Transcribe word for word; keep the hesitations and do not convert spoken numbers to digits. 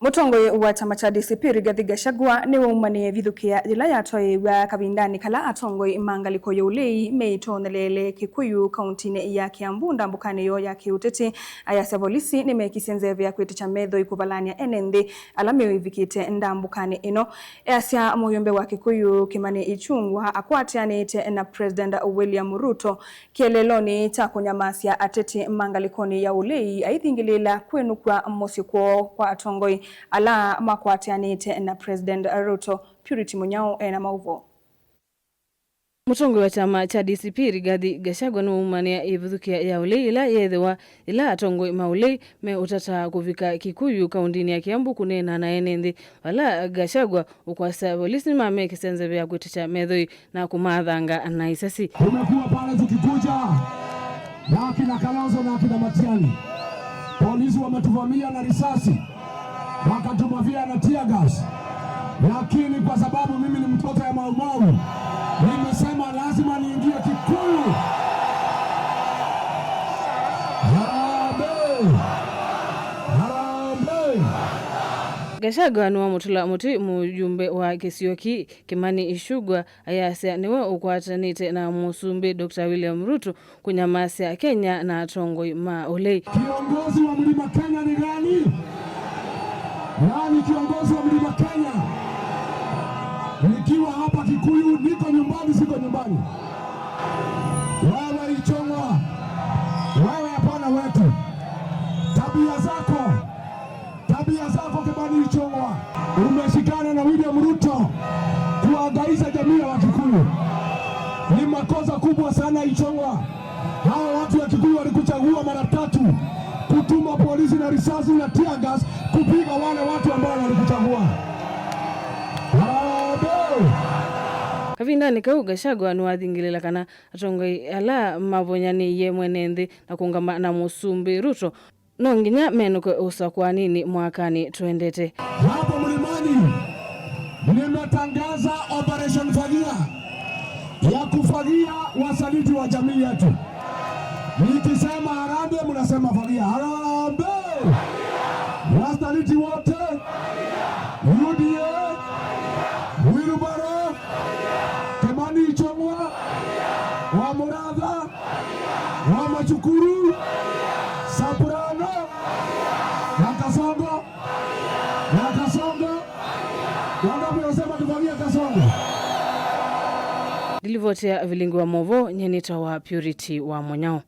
Mũtongoi wa kyama kya D C P Rigathi Gachagua nĩwaumanĩe ĩvithũkĩa yĩla yatwaĩĩw'a kavindanĩ kala atongoi ma ngalĩko ya ũlei meĩtonyeleele Kikuyu kauntinĩ ya Kiambu ndambũkanĩ yoo ya kĩũteti, ayasya volisi nĩmekisye nzeve ya kwĩtĩkya methoi kũvalany'a ene nthĩ ala meũivikĩte ndambũkanĩ ĩno. Easya mũyũmbe wa Kikuyu Kimani Ichung'wah akwatĩanĩte na President William Ruto kĩeleelonĩ kya kũnyamasya ateti ma ngalĩkonĩ ya ũlei aithingĩlĩĩla kwĩnũkw'a mũsyĩ kwoo kwa atongoi ala makwatĩanĩte na President Ruto. Purity Mũnyao ena maũvoo. Mũtongoi wa kyama kya D C P Rigathi Gachagua nĩwaumanĩa ĩvithũkĩa ya ũlei ĩla yeethĩwa yĩla atongoi ma ũlei me ũtata kũvika Kikuyu kauntinĩ ya Kiambu kũneena na ene nthĩ, vala Gachagua ũkwasya volisi nĩmamekĩsya nzeve ya kwĩtĩkya methoi na kũmathanga na isasi. Tumekuwa pale tukikuja na akina Kalonzo na akina Matiang'i. Polisi wametuvamia na risasi, wakatumavia na tear gas. Lakini kwa sababu mimi ni mtoto ya Mau Mau, nimesema lazima niingie Kikuyu. Harambee! Harambee! Gachagua nĩwamũtũla mũtĩ mũyũmbe wa kĩsio kĩĩ Kimani Ichung'wah ayasya nĩwe ũkwatanĩte na Mũsumbĩ Doctor William Ruto kũnyamasya Kenya na atongoi ma ũlei. Kiongozi wa Mlima Kenya ni gani? Nani kiongozi wa Mlima Kenya? Nikiwa hapa Kikuyu, niko nyumbani, siko nyumbani. Wewe Ichung'wah, wewe hapana wetu. Tabia zako Tabia zako Kimani Ichung'wah, umeshikana na William Ruto kuangaiza jamii ya Wakikuyu. Ni makosa kubwa sana Ichung'wah. Hawa watu ya Kikuyu walikuchagua mara tatu kutuma polisi na risasi na tear gas kupiga wale watu ambao walikuchagua. Harambee! Kavindanĩ kau, Gachagua nĩwathingĩlĩla kana atongoi ala mavũnyanĩie mwene nthĩ na kũũngama na Mũsumbĩ Ruto no nginya menũke ũsakũaninĩ mwakanĩ twendete. Hapo Mlimani nimetangaza Operation Fagia ya kufagia wasaliti wa jamii yetu. Nikisema harambee, mnasema fagia. Harambee! Wasaliti wote, U D A, Wilbaro, Kimani Ichung'wah, Wamuratha, Wamachukuru, Soprano, na Kasongo, na Kasongo. Wangapi wanasema tufagie Kasongo? Ndilivoti ya vilingi wa movo, nye nĩtawa Purity wa Mũnyao.